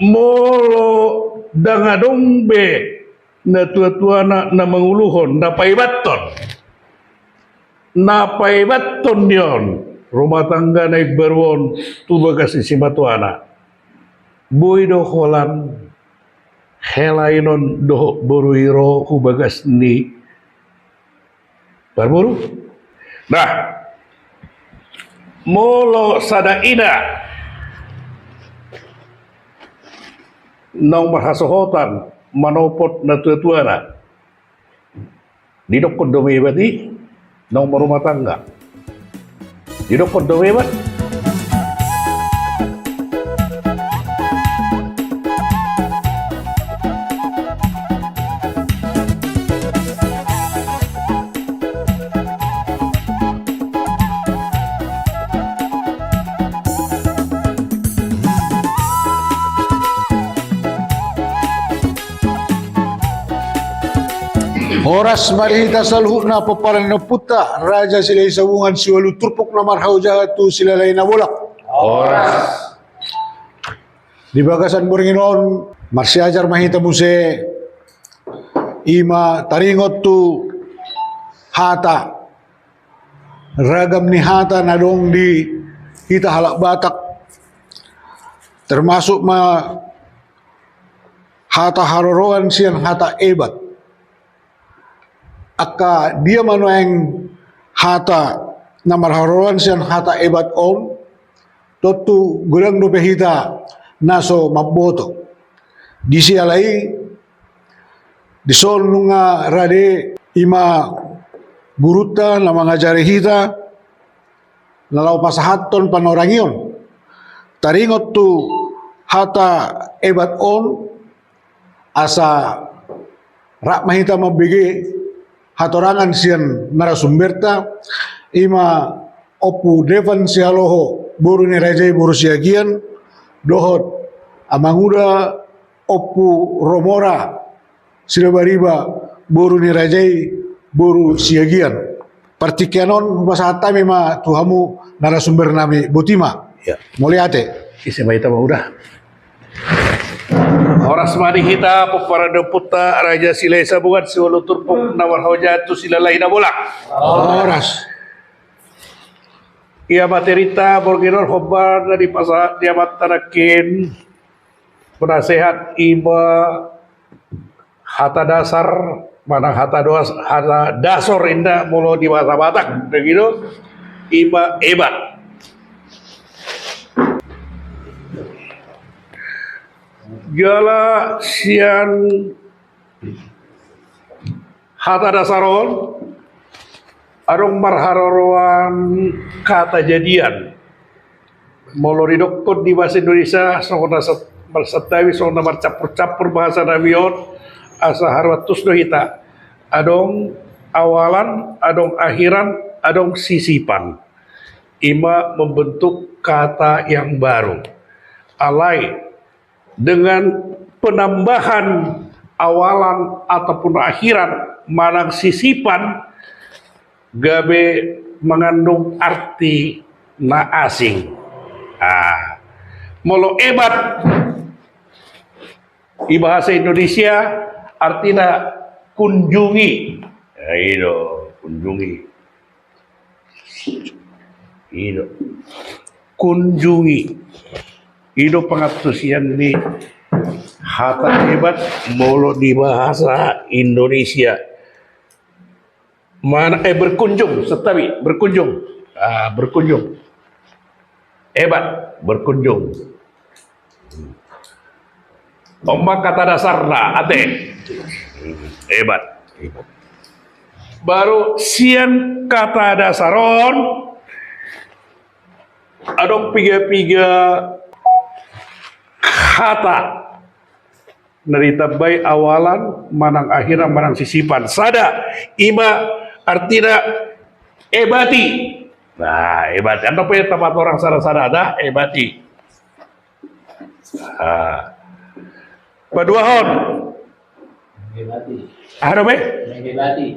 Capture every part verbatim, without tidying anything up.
Molo ndang adong be natuatuana na manguluhon, na paebathon, na paebathon di on rumah tangga na imbaru on tu bagas ni simatuana, boi do holan helain on dohot boru i ro hu bagas ni parboru. Nah, molo sada ina naung marhasohotan manopot natuatuana, didokkon do ma ebat i naung marumah tangga. Didokkon do ma ebat. Horas ma di hita saluhutna pomparan ni ompunta Raja Silahisabungan siualu turpuk na marhaojahan tu Silalahi Nabolak. Horas. Di bagasan borngin on marsiajar ma hita muse, i ma taringot tu hata, ragam ni hata na adong di hita halak Batak, termasuk ma hata haroroan sian hata ebat. Angka dia ma nuaeng hata na marharoroan sian hata ebat on? Tontu godang dope hita na so mamboto. Di siala i, dison nunga rade i ma gurunta na mangajari hita na laho pasahathon panorangion taringot tu hata ebat on, asa rap ma hita mambege hatorangan sian narasumberta, i ma Ompu Devan Sihaloho boru ni raja i boru Siagian, dohot amanguda Ompu Romora Siribariba boru ni raja i boru Siagian. Partingkian on hupasahat hami ma tu hamu narasumber nami, boti ma. Ya. Mauliate. Ise ma hita, amanguda? Horas ma di hita pomparan ni ompunta Raja Silahisabungan siualu turpuk na marhaojahan tu Silalahi Nabolak. Horas. Ia materinta borngin on hombar na dipasahat ni amanta nangkin penasehat, i ma hata dasar manang hata doas, hata dasor inda molo di bahasa Batak, begitu, i ma ebat. Jala sian hata dasar on adong marharoroan kata jadian. Molo didokkon di bahasa Indonesia, songon na sat-, marsantabi, songon na marcampur-campur bahasa nami on, asa haru antus do hita. Adong awalan, adong akhiran, adong sisipan. I ma membentuk kata yang baru. Alai dengan penambahan awalan ataupun akhiran manang sisipan, gabe mangandung arti na asing. Ah, molo ebat di bahasa Indonesia artina kunjungi. Ya, i do, kunjungi. I do. Kunjungi. I do pangantusion ni hata ebat molo di bahasa Indonesia. Mana, eh, berkunjung, santabi, berkunjung. Ah, berkunjung. Ebat, berkunjung. On ma kata dasarna, ate. Ebat. Baru sian kata dasar on adong piga-piga hata na ditambai awalan manang akhiran manang sisipan. Sada, i ma artina ebati. Nah, ebati. Andorang pe tapatorang sada-sada, da, ebati. Ah. Paduahon. Mangebati. Aha do be? Mangebati.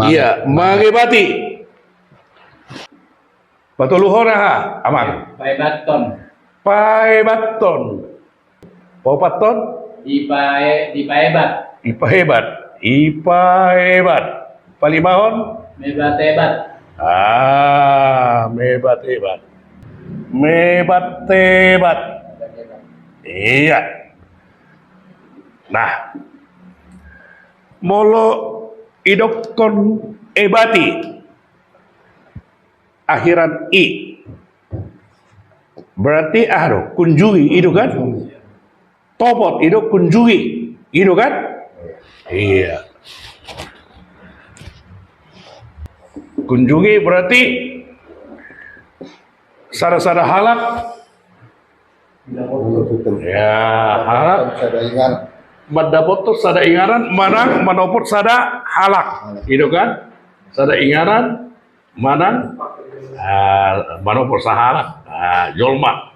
Iya, mangebati. Patoluhon aha, amang? Paebathon. Paebathon. Paopathon? Dipae-, dipaebat. Dipaebat. Dipaebat. Palimahon? Mebat-ebat. Ah, mebat-ebat. Mebat-ebat. Iya. Nah, molo idokkon ebati, akhiran i. Berarti aha do? Kunjungi, i do kan? Topot, i do kunjungi, i do kan? Iya. Kunjungi berarti sada-sada halak. Ya, halak. Mandapothon sada inganan manang manopot sada halak. I do kan? Sada inganan manang, ah, manopot sahalak, ah, jolma.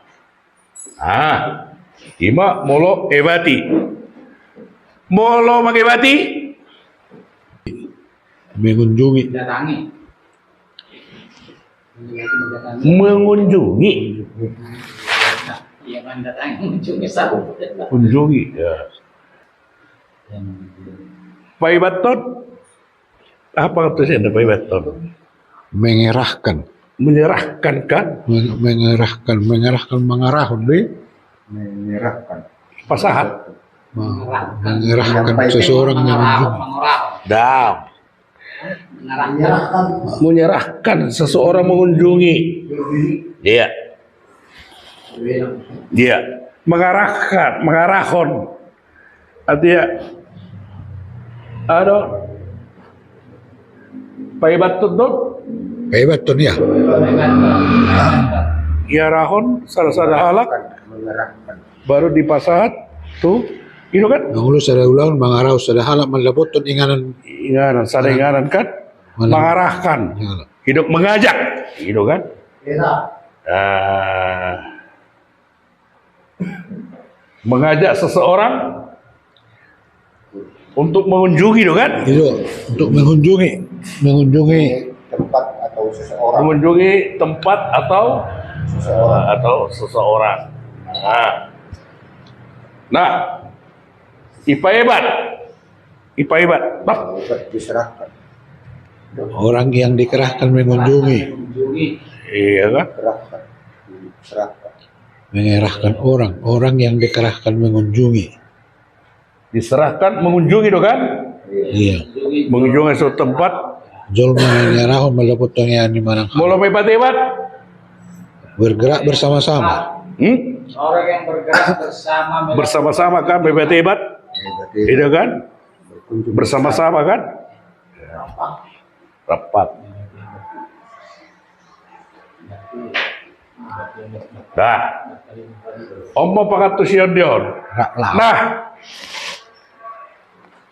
Ah, ima molo ebati. Molo mangebati? Mengunjungi. Mendatangi. Mengunjungi. Iya, mendatangi, mengunjungi, sama. Kunjungi, ya. Paebathon. Apa tuh sih, paebathon? Mengerahkan. Menyerahkan, kan? Men-, mengerahkan, mengerahkan, mengarahon, deh. Mengerahkan. Pasahat. Me-, mengerahkan seseorang mengunjungi. Mengarahon. Dam. Mengarahkan. Menyerahkan seseorang mengunjungi. Iya. Iya. Mengarahkan, mengarahon. Artinya, ado, paebathon do? Paebathon, iya. Iarahon sada-sada halak, baru dipasahat tu, i do kan? Molo sada ulaon mangarahon sada halak mandapothon inganan. Inganan, sada inganan kan? Mangarahkan. Iya. I do mengajak, i do kan? Ah. Mengajak seseorang untuk mengunjungi, do kan? I do, untuk mengunjungi, mengunjungi tempat atau seseorang. Mengunjungi tempat atau seseorang. Atau seseorang. Nah. Nah, dipaebat. Dipaebat. Bah. Diserahkan. Orang yang dikerahkan mengunjungi. Iya kan? Diserahkan. Mengerahkan orang, orang yang dikerahkan mengunjungi. Diserahkan mengunjungi, do kan? Iya. Mengunjungi suatu tempat. Jolma na diarahon mandapothon inganan manang. Molo paebat-ebat? Bergerak bersama-sama. Hmm? Orang yang bergerak bersama. Bersama-sama kan, paebat-ebat? Iya, betul. Iya kan? Bersama-sama kan? Rapat. Nah. On ma pangantusion on. Nah.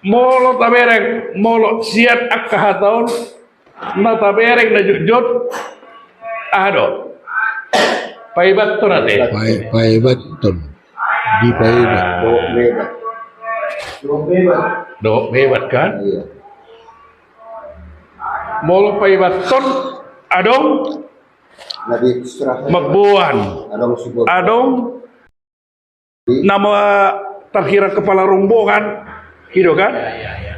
Molo tabereng, molo sian angka hata on, na tabereng na jotjot, aha do? Paebathon ate. Pae-, paebathon. Dipaebat. Ah. Dohot mebat. Dohot mebat kan? Iya. Molo paebathon adong mamboan. Adong. Nama tarhira kepala rombongan, i do kan?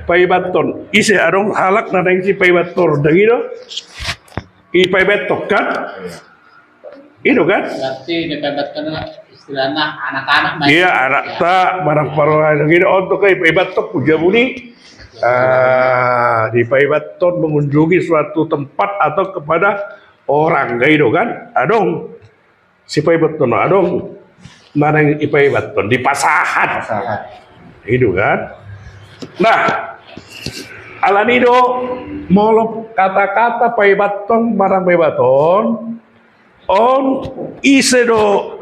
Paebathon. Ise adong halak na naeng sipaebathon, dang i do? Dipaebathon kan? I do kan? Berarti dipaebathon istilahna anak-anak. Iya, anakta, manang parroha, dang i do? On do kan dipaebathon, punjabuni. Ah, dipaebathon mengunjungi suatu tempat atau kepada orang, dang i do kan? Adong. Sipaebathon adong, na naeng dipaebathon, dipasahat. Pasahat. I do kan? Nah, alani do, molo kata-kata paebathon manang paebathon, on ise do,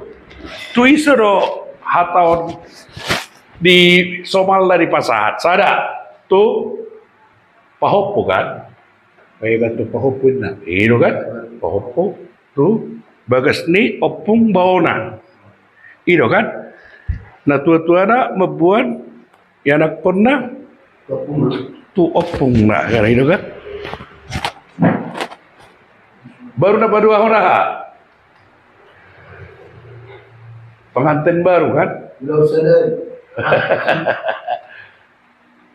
tu ise do hata on disomalna dipasahat? Sada, tu pahompu kan? Paebathon pahompu inna. I do kan? Pahompu tu bagas ni ompung baona. I do kan? Natua-tuana mamboan ianakhonna tu ompungna kan, i do kan? Baru na paduahon aha? Pengantin baru kan? Ulau sadari.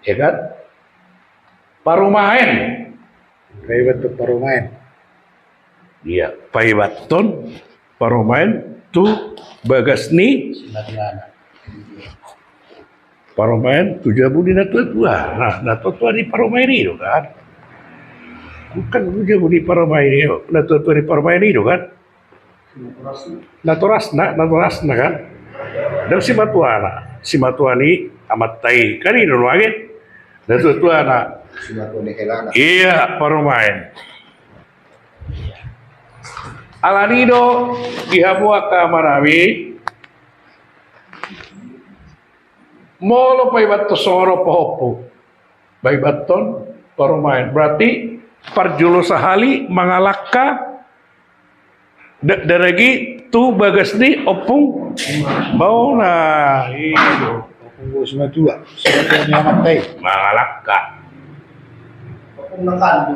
Ya kan? Parumaen. Paibaton parumaen. Iya, paibaton parumaen tu bagas ni parumaen tu jabu ni natuatua. Nah, natuatua ni parumaen i do kan. Bukan tu jabu ni parumaen i do, natuatua ni parumaen i do kan. Natorasna, natorasna kan. Dan simatuana, simatua ni amanta i kan i do nuaeng. Natuatuana. Iya, parumaen. Alani do di hamu angka amanami, molo paibaton songon on pahompu, paibaton parumaen. Berarti parjolo sahali mangalangka dakdanak i tu bagas ni ompung baona. Iya. Ompung bao simatua, simatua ni amanta i. Mangalangka. Ompung bao.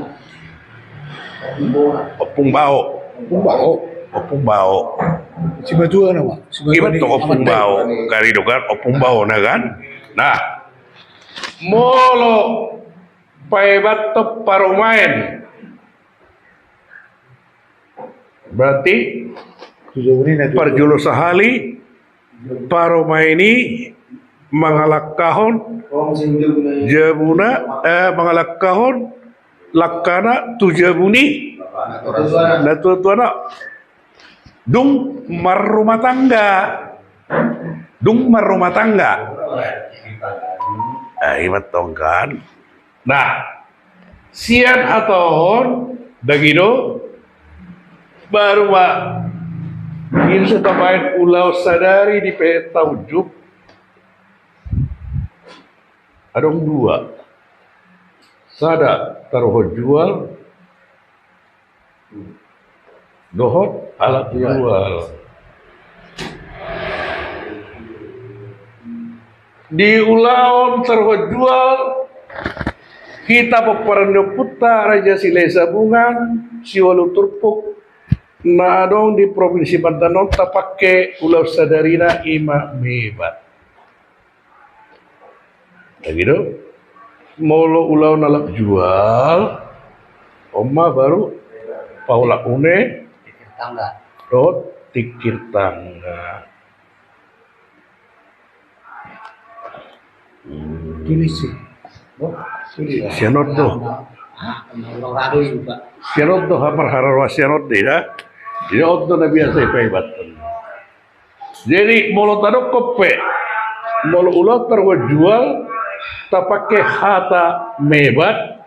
Ompung bao. Ompung bao. Ompung bao. Simatua nama. Simatua ni amanta i. Ibarat ompung bao. Kan i do kan, ompung baona kan. Nah, molo paibaton parumaen. Berarti parjolo sahali parumaen i mangalangkahon jabuna, eh, mangalangkahon langkana tu jabu ni natuatuana. Dung marrumah tangga. Dung marrumah tangga. Ah, ibarat tong kan. Nah, sian hata on, dang i do, baru ma, i do sai tabaen ulaon sadari di pe taunjuk. Adong dua. Sada taruhon jual, dohot alap jual. Di ulaon taruhon jual, hita pomparan ni ompunta Raja Silahisabungan, siualu turpuk, na adong di Provinsi Banten on tapangke ulaon sadarina i ma mebat. Lagi do. Molo ulaon alap jual, on ma baru paulak une dohot tingkir tangga. Hmm. Tulis i. Sian on do. Sian on do, haparharoroan sian on do, ya. Jadi on do na biasa ipaibathon. Jadi molo tadokkon pe, molo ulaon taruhon jual, tapangke hata mebat,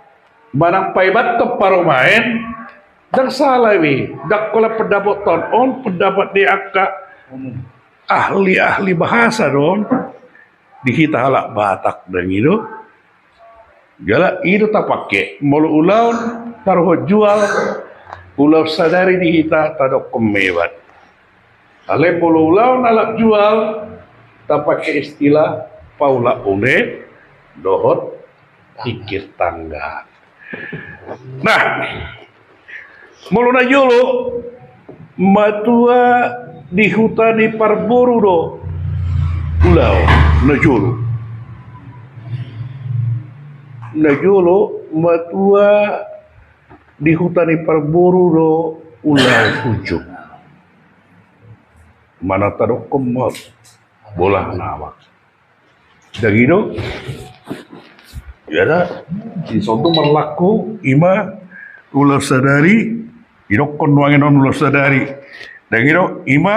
manang paibathon parumaen, ndang sala be, ndang holan pendapothon on, pendapat ni angka ahli-ahli bahasa do on, di hita halak Batak dang i do. Jala i do tapangke, molo ulaon taruhon jual, ulaon sadari di hita tadokkon mebat. Alai molo ulaon alap jual, tapangke istilah paulak une dohot tingkir tangga. Nah, molo na jolo, matua di huta ni parboru do ulaon na jolo. Na jolo, matua di huta ni parboru do ulaon unjuk. Manang tadokkon ma bola nama. Dang i do. Jadi, di son do marlaku, i ma ulaon sadari, didokkon nuaeng on ulaon sadari. Dang i do, i ma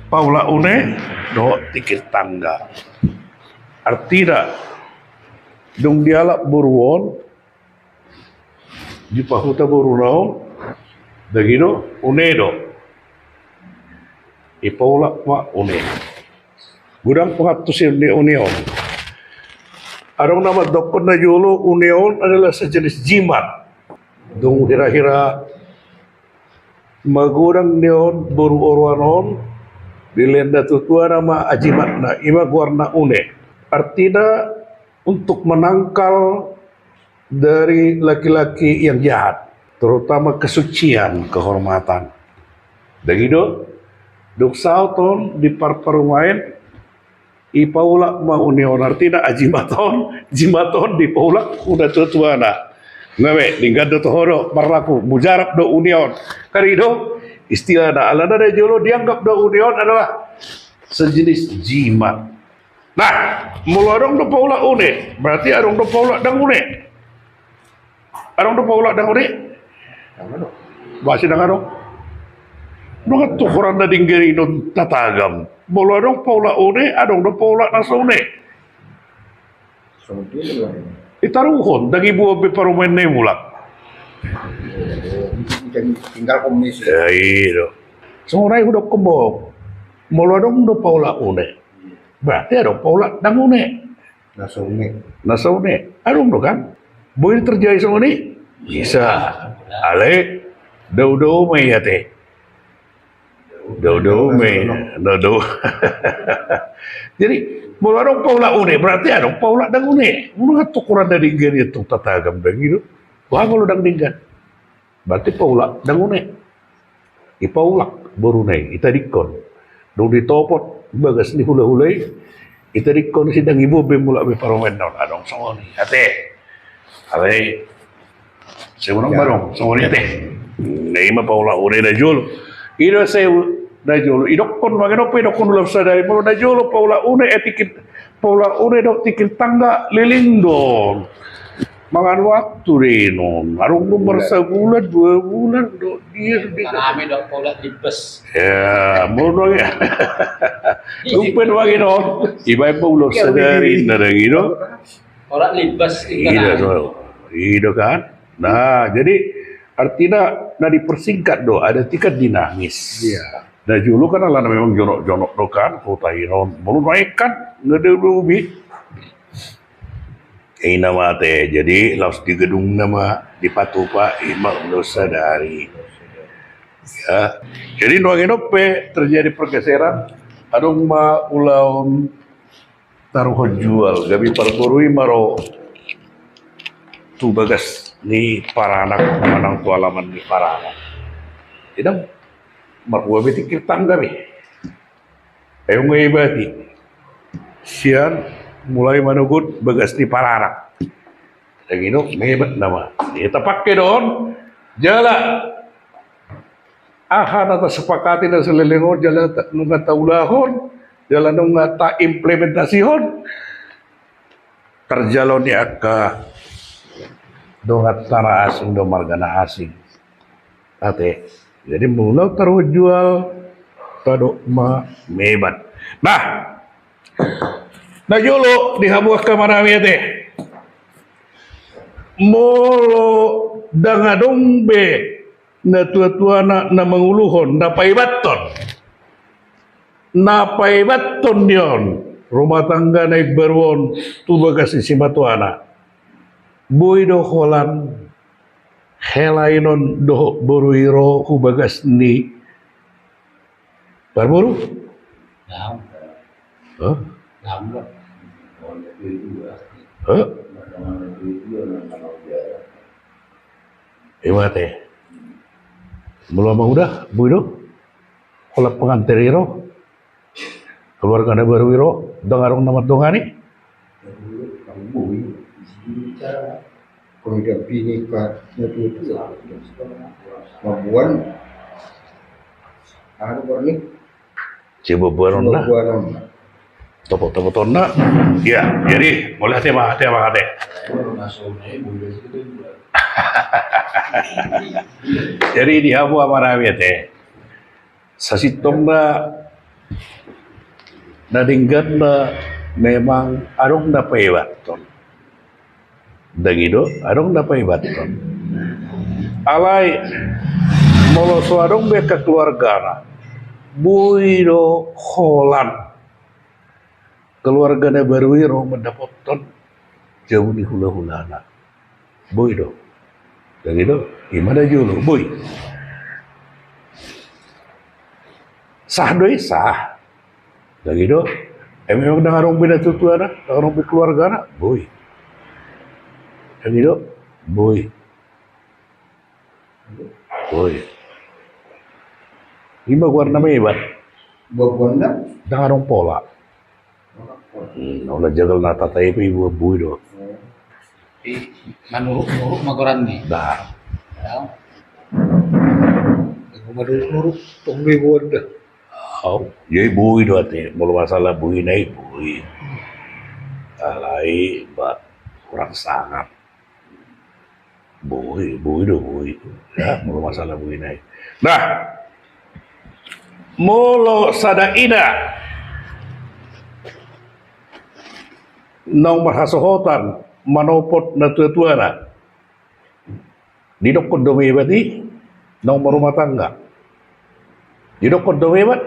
paulak une dohot tingkir tangga. Artina, dung dialap boru on, dipahuta boruna on, dang i do, une do. Dipaulak ma une. Godang pangantusion ni une on. Adong na mandokkon na jolo une on adalah sejenis jimat. Dung hira-hira magodang ni on boru oroan on, dilehon natuatuana ma jimatna, i ma goarna une. Artina untuk menangkal dari laki-laki yang jahat, terutama kesucian, kehormatan. Dang i do, Dung saut on di parparumaen, dipaulak ma uni on, artina, ah, jimat on, jimat on dipaulak tu natuatuana. Nga be, denggan do tu ho do, marlaku, mujarab do uni on. Kan i do istilahna, alana na jolo dianggap do uni on adalah sejenis jimat. Nah, molo adong do paulak une, berarti adong do paulak dang une. Adong do paulak dang une? Dang adong. Boasa dang adong? Nunga tung hurang na denggan i on tatagam. Molo adong paulak une, adong do paulak na so une. Songon dia do. Ditaruhon, dang dibuat be parumaen na i mulak. Tinggal komis. Ya, i do. Songon i hudokkon ho. Molo adong do paulak une, berarti adong paulak dang une. Na so une. Na so une. Adong do kan? Boi terjadi songon i? Bisa. Alai daudau ma i ate. Daudau ma i. Daudau. Jadi, molo adong paulak une, berarti adong paulak dang une. Molo nga tung hurang na denggan i tung tatagam dang i do. Boha molo dang denggan? Berarti paulak dang une. Dipaulak boruna i, ditadingkon. Dung ditopot bagas ni hulahula i, ditadingkon, sai dang dibuat be mulak be parumaen on. Adong songon i ate. Alai, sai unang, ya, barong songon i ate. Na i ma paulak une na jolo. I do sai na jolo. Didokkon, mangido pe didokkon ulaon sadari, molo na jolo paulak une, eh, tingki, paulak une dohot tingki tangga, leleng do on. Mangan waktu do i on. Adong do marsabulan, dua bulan do dia sude. Rame do paulak limbas. Ya, molo do ya. Dung pe do mangido on. Dibaen ma ulaon sadari na dang i do. Paulak limbas. I do, so. I do kan. Nah, jadi artina na dipersingkat do, ada tingkat dinamis. Iya. Na jolo kan alana memang jonok-jonok do kan, huta i on. Molo naeng kan, nga dao be. I na ma ate, jadi laos di gedungna ma dipatupa, i ma ulaon sadari. Ya. Jadi nuaeng on pe terjadi pergeseran, adong ma ulaon taruhon jual, gabe parboru i ma ro tu bagas ni paranak, manang tu alaman ni paranak. Dang marhua be tingki tangga be. Ai nunga dibat i. Sian mulai manogot bagas ni paranak. Dang i do, mebat nama. Ia tapangke do on. Jala aha na tasepakati na saleleng on, jala ta-, nunga taulahon, jala nunga taimplementasihon. Tarjalo ni angka dongan na asing do marga na asing. Ate. Jadi molo taruhon jual, tadok ma mebat. Nah, na jolo di hamu angka amanami ate. Molo dang adong be natuatuana na manguluhon, na paebathon. Na paebathon di on rumah tangga na imbaru on tu bagas ni simatuana. Boi do holan hela i on dohot boru i ro hu bagas ni parboru? Dang. Hah? Dang. Hah? I ma ate. Molo amang uda, boi do holan pengantin i ro, keluarga na baru i ro, dang adong na mandongani. Boi, didampingi angka natuatua. Mamboan. Aha do borngin? Siboaboanonna. Siboaboanonna. Topot-topotonna. Ya, jadi, molo ate ma, ate ma, ate. Jadi, di hamu amanami ate. Sasintongna na dengganna memang adong na paebathon. Dang i do, adong na paebathon. Alai, molo so adong be angka keluargana, boi do holan keluarga na baru i ro mandapothon jabu ni hulahulana. Boi do. Dang i do, i ma na jolo, boi. Sah do i, sah. Dang i do. Ai memang dang adong be natuatuana, dang adong be keluargana, boi. Dang i do, boi. Boi. I ma goarna mebat. Buat-buat ndang? Ndang adong pola. Hmm, olo jagal na tata i pe i buat bui do. Manuruk-nuruk ma goarna. Nah. Ya. Manuruk-nuruk tong do i buat da. Au, jadi bui do ate, molo masalah buina i bui. Alai ba kurang sangap. Bui, bui do bui. Ya, molo masalah buina i. Nah, molo sada ina naung marhasohotan manopot na tua-tuana, didokkon do mebat i naung marumah tangga? Didokkon do mebat?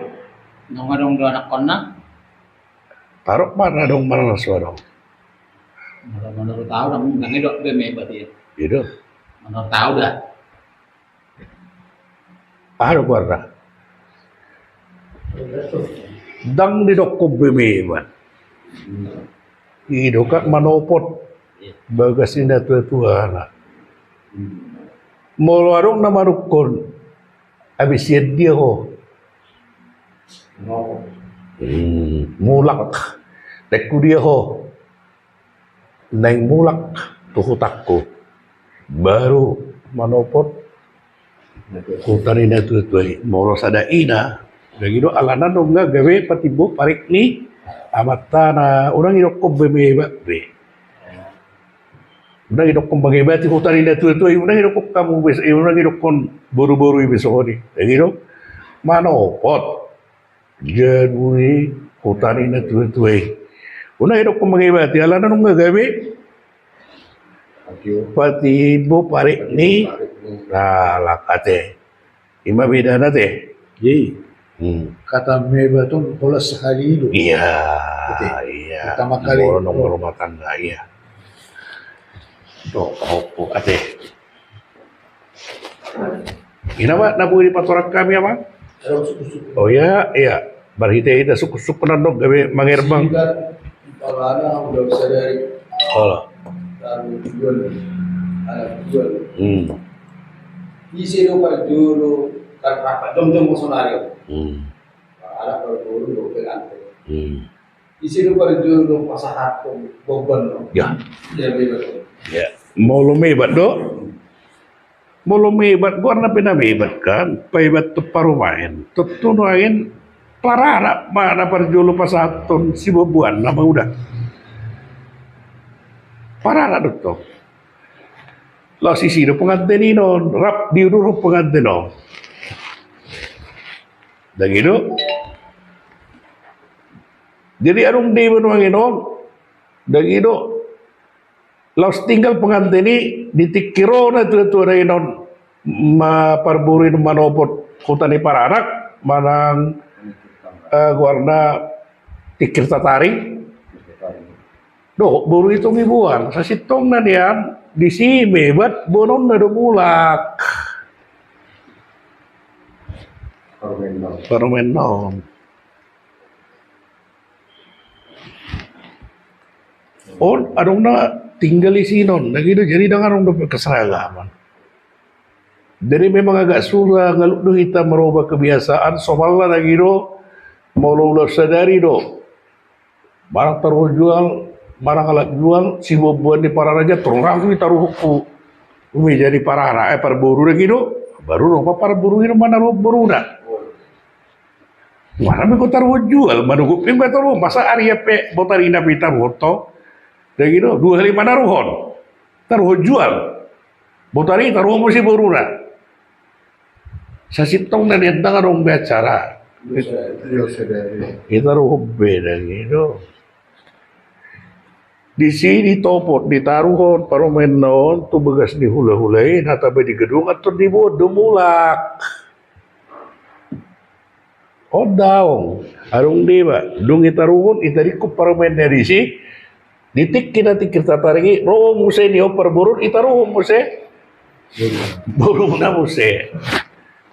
Naung adong do anakkonna? Parok ma na adong, mana na so adong. Molo menurut au, ndang, ndang didok be mebat i. Iya do. Menurut au da. Aha do goarna? Ndang didokkon be mebat. I do kan manopot bagas ni na tua-tuana. Molo adong na manungkun, abis sian dia ho? Hmm, mulak. Naeng tu dia ho? Naeng mulak tu hutangku. Baru manopot huta ni na tua-tua i. Molo sada ina, ndang i do, alana nunga gabe patimbo parik ni amantana, unang didokkon be mebat be. Unang didokkon mangebati huta ni na tua-tua i, unang didokkon hamu be, eh, unang didokkon boru-boru i be songon i. Ndang i do? Manopot jabu ni huta ni na tua-tua i. Unang didokkon mangebati, alana nunga gabe patimbo parik ni halak ate. I ma bedana ate. Jadi, hmm, kata mebat on holan sahali do. Iya, ate, iya. Pertama kali. Molo naung marumah tangga, iya. Do, opo ate. Ina ma na boi dipatorang hami, Amang? Oh iya, iya. Marhite-hite sungkun-sungkunan do gabe mangerbang. Sibat, Amang, udah bisa dari. Olo. Lalu jual, anak jual. Hmm. Ise do parjolo, kan rapat jongjong sonari. Hmm. Anak parjolo do pengantin. Hmm. Ise do parjolo pasahathon beban do? Ya. Ya, mebat. Ya. Molo mebat do? Molo mebat, goarna pe na mebat kan, paebat tu parumaen. Tontu nuaeng paranak ma na parjolo pasahathon sibuanbuanna, Amang, uda. Paranak do tong. Laos isi do pengantin i non, rap diuduthon pengantin on. Ndang i do? Jadi adong do i nuaeng on, ndang i do? Laos tinggal pengantin i di tingki ro na tua-tua i non, ma parboru i manopot huta ni paranak, manang, eh, goarna tingkir tataring. Dohot boru i tong diboan, sasintongna nian disi mebat boanonna do mulak. Parumaenna on. Parumaenna on. On, adong na tinggal disi non, ndang i do, jadi ndang adong dope keseragaman. Jadi memang agak susah, ngaluk do hita merubah kebiasaan, somalna ndang i do, molo ulaon sadari do. Manang taruhon jual, manang alap jual, sibuanbuan ni paranak, tung langsung ditaruhon tu meja ni paranak, eh, parboru ndang i do, baru ro ma parboru i manaruhon boruna. Manang pe taruhon jual, manungkun pe taruhon, masa arian pe botarina pe taruhon tong. Ndang i do, dua hali manaruhon. Taruhon jual. Botari taruhon muse boruna. Sasintongna nian ndang adong be acara. Itaruhon be ndang i do. Disi ditopot, ditaruhon parumaenna on tu bagas ni hulahula i, na tamba di gedung, antong diboan do mulak. On daong, adong deba, dung ditaruhon, itaringkot parumaenna disi, di tingki na tingkir tataring i, ro muse ni on parboru i, taruhon muse boruna muse.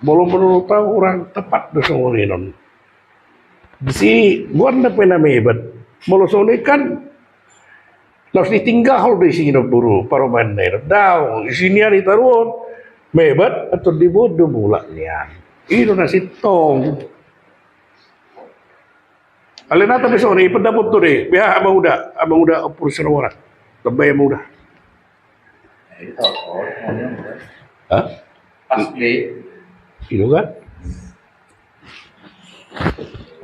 Molo menurut au hurang tepat do songon i non. Disi goarna pe na mebat. Molo songon i kan laos ditinggalhon do disi non boru parumaenna i. Daong, disi nian ditaruhon, mebat, antong diboan do mulak nian. I do na sintong. Alai na tape songon i, ipendapot tu de, beha Amang Uda, Amang Uda Ompur Sinamoran. Tambai Amang Uda. Hah? Ido kan?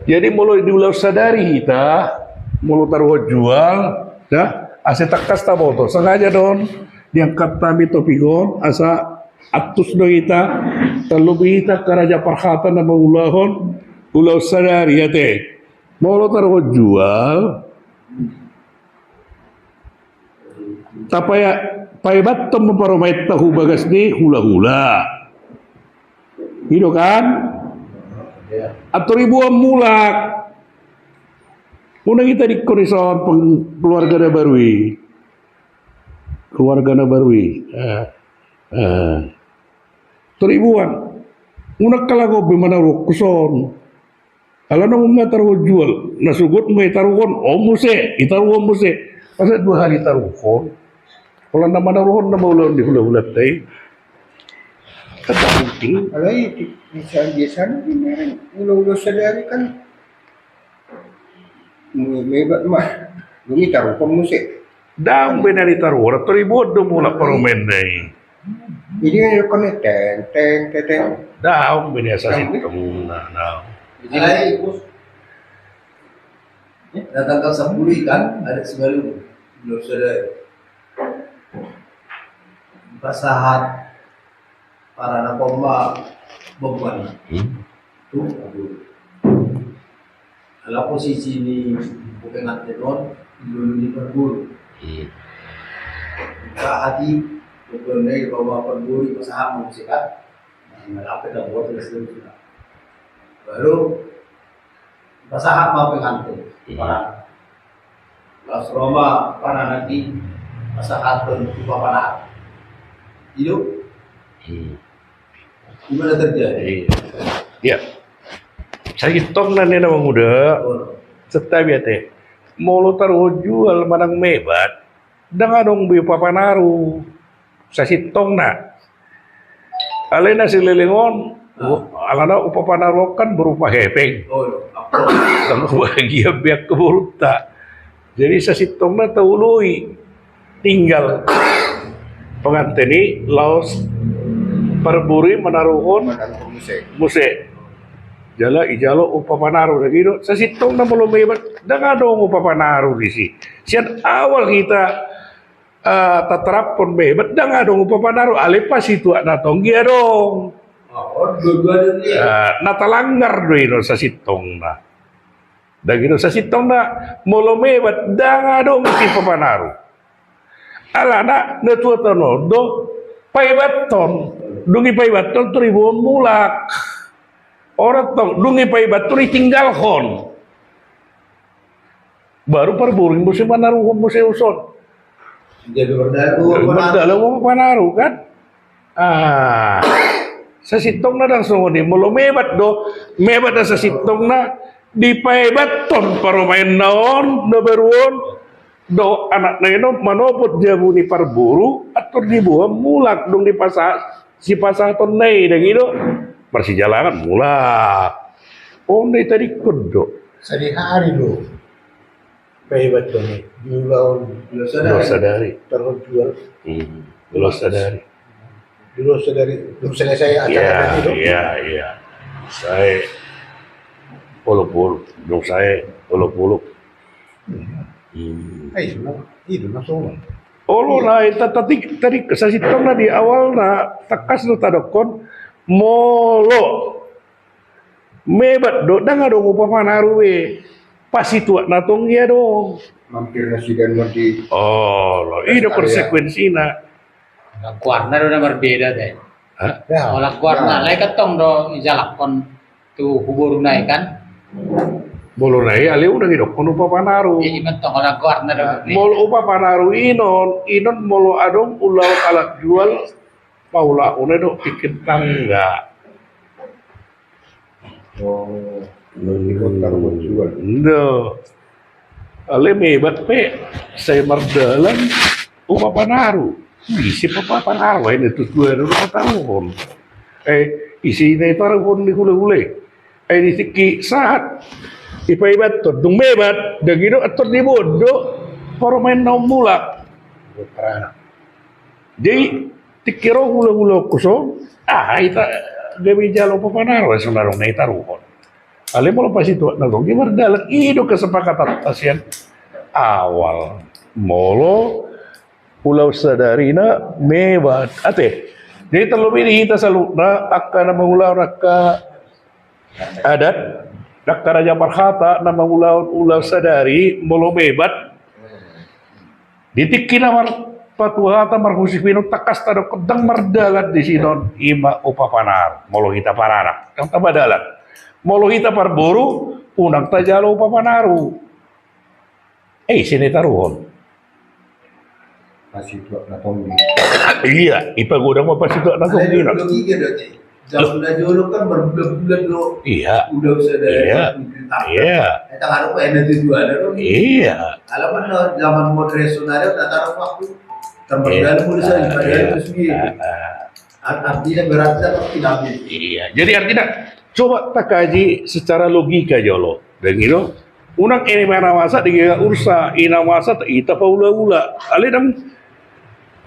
Jadi molo di ulaon sadari hita, molo taruhon jual, ya, asa tangkas taboto. Sengaja do on diangkat hami topik on, asa antus do hita, tarlobi hita angka raja parhata na mangulahon ulaon sadari, ate. Molo taruhon jual, tapae-, paebathon ma parumaenta hu bagas ni hula-hula. Ido kan? Antor diboan mulak. Unang hita dingkon dison peng-, keluarga na baru i. Keluarga na baru i. Eh, eh. Antor diboan. Unang kalangobi manaruhon dison. Alana molo taruhon jual, na sogot ma itaruhon, on muse, itaruhon muse. Masa dua hali taruhon? Olo na manaruhon na ma ulaon ni hula-hulanta i. Kan tak mungkin. Alai di, di sana, di sana, di mana? Ulaon sadari kan. Mui, mui, ma, ma. Mui taruhon muse. Daong be na ditaruhon, antor diboan do mulak parumaenna i. Jadi kan teng, teng, teng, teng. Daong be na sasintongna, daong. Jadi, na tanggal sapuluh i kan, adat Simalungun. Belum sudah. Pasahat. Para na pomba bomban. Hmm. Tu, aduh. Ala posisi ni pengantin on, dulu ni perguru. Hmm. Buka hati, bukan dari bawa perguru, pasahat mau sikat. Nah, apa tak buat, sudah, sudah. Baru pasahat ma pengantin. Iya. Pas ro ma panganak i, pasahathon tu bapa na. Ido. Hmm. Di mana terjadi? Iya. Iya. Sasintongna ninna Amang Uda. Oh. Santabi ate. Molo taruhon jual manang mebat, ndang adong be upapanaru. Sasintongna. Alai na saleleng on, ah, alana upapanaru on kan berupa hepeng. Oh, iya. Apa? Ndang bagian be angka borunta. Jadi sasintongna taoloi. Tinggal pengantin i laos parburu i manaruhon muse. Muse. Jala ijalo upapanaru, na gitu. Sasintongna molo mebat, ndang adong upapanaru disi. Sian awal hita eh, tateraphon be, bet ndang adong upapanaru, alai pasituak na tonggi adong. Oh, dua-dua adong dia. Eh, na talanggar do i do sasintongna. Ndang i do sasintongna, molo mebat ndang adong upapanaru. Alana na tuatua on do paebathon, dung i paebathon antor diboan mulak. Orang tong, dung i paebathon ditinggalhon. Baru parburu i muse manaruhon muse uson. Jadi mardalan, jadi mardalan upapanaru kan. Ah, sasintongna ndang songon i, molo mebat do, mebat na sasintongna dipaebathon parumaenna on, na baru on, dohot anakna i on manopot jabu ni parburu, antor diboan mulak dung dipasahat, sipasahatonna i, ndang i do marsijalangan mulak. On do i tadingkon do. Sadihari do. Paebathon i, di ulaon. Ulaon sadari. Ulaon sadari. Taruhon jual. Hmm. Ulaon sadari. Di ulaon sadari, dung selesai acara tadi do. Iya, iya. Sae olopolop, dung sae olopolop. Hmm. Ai, i do na songon. Olo na, i ta-, tadi, tadi sasintongna di awalna, tangkas do tadokkon, molo mebat do, ndang adong upapanaru be. Pasituak na tong i adong. Mampir nasida nuan di. Oh, lo, i do konsekuensina. Goarna do na marbeda te. Hah? Goarna, alai kan tong do dijalakhon tu boruna i kan. Boruna i alai unang didokhon upapanaru. Iya, i ma tong, goarna do. Molo upapanaru inon, inon molo adong ulaon alat jual, paulakonna do tingki tangga. Oh, berarti kau taruh jual. Ndo. Alai mebat pe, sai mardalan upapanaru. Ise upapanaru, ai na tuatua do taruhon. Eh, ise na taruhon ni hulahula. Eh, di tingki sahat. Dipaibathon dung mebat, dung i do antor diboan do parumaen na ummulak. Jadi tingki ro hulahula on, ah, hita gabe jalo upa panaro, songon na adong na hitaruhon. Alai molo pasituak na tonggi mardalan, i do kesepakatanta sian awal. Molo ulaon sadari na mebat, ate. Jadi terlebih di hita saluhutna angka na mangulahon angka adat, angka raja parhata na mangulahon ulaon sadari molo mebat, di tingki na marpatuhata marhusip i, on tangkas tadok ndang mardalan disi on, i ma upa panaro. Molo hita paranak ndang taba dalan. Molo hita parboru unang tajalo upa panaro. Eh, ise na hitaruhon? Pasituak na tonggi. Iya, ipagodang ma pasituak na tonggi. Logika do, ate. Zaman na jolo kan marbulan-bulan do. Iya. Ulaon sadari. Iya. Iya. Alai na zaman modern sonari na tarok waktu. Tambah dalam mulai sadari, padahal itu sendiri. Artinya berarti apa? Tidak. Iya. Jadi artinya coba takaji secara logika jolo. Dung i do, unang eme na masa digagak ursa, i na masa hita paulaula. Alai ndang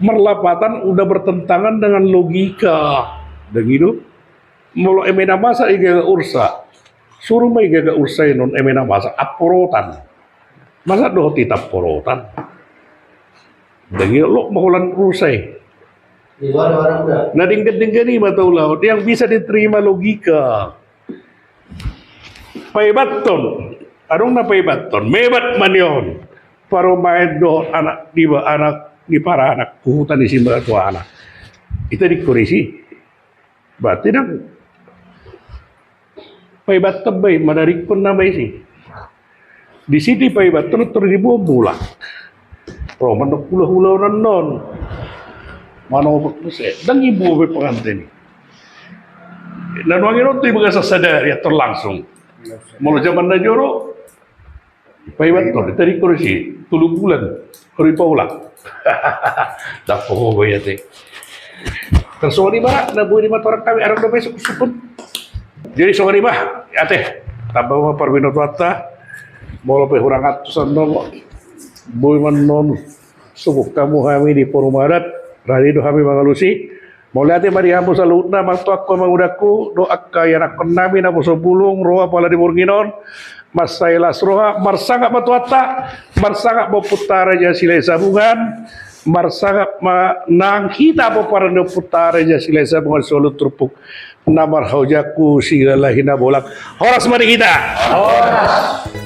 marlapatan, udah bertentangan dengan logika. Dung i do, molo eme na masa digagak ursa, suru ma digagak ursa i on eme na masa, amporotan. Masa dohot hita amporotan? Dung i do, lok ma holan ursa i. Na denggan-denggan i ma taulahon, yang bisa diterima logika. Paibathon, adong na paibathon, mebat ma nion parumaen dohot anak niba, anak ni paranak, huhuta ni simbatuana. Hita dingkon disi. Berarti ndang paibathon ba i, manarikkon nama disi. Disi dipaibathon, antor diboan mulak. Ro ma annon hulahula on annon. Manopot muse, ndang diboan be pengantin i. Na nuaeng i on tu i bagasan sadari, antor langsung. Molo zaman na jolo, paibathon, hita dingkon disi tolu bulan, baru dipaulak. Ndang poho ba i, ate. Tarsongon i ma na boi dimatorang hami, adong dope sukun-sukun. Jadi songon i ma, ate, tamba ma parbinotoanta. Molo pe hurang antusan nomo, boi ma annon sungkun hamu hami di Forum Adat, rade do hami mangalusi. Mauliate ma di hamu saluhutna, amang tuangku, amang udangku, dohot angka ianakkon nami naposo bulung, ro apala di borngin on, mansai las roha. Marsangap ma tu hita, marsangap ma Ompunta Raja Silahisabungan, marsangap ma nang hita pomparan ni Ompunta Raja Silahisabungan, solu turpuk na marhaujangku sigala hinabolak. Horas ma di hita. Horas.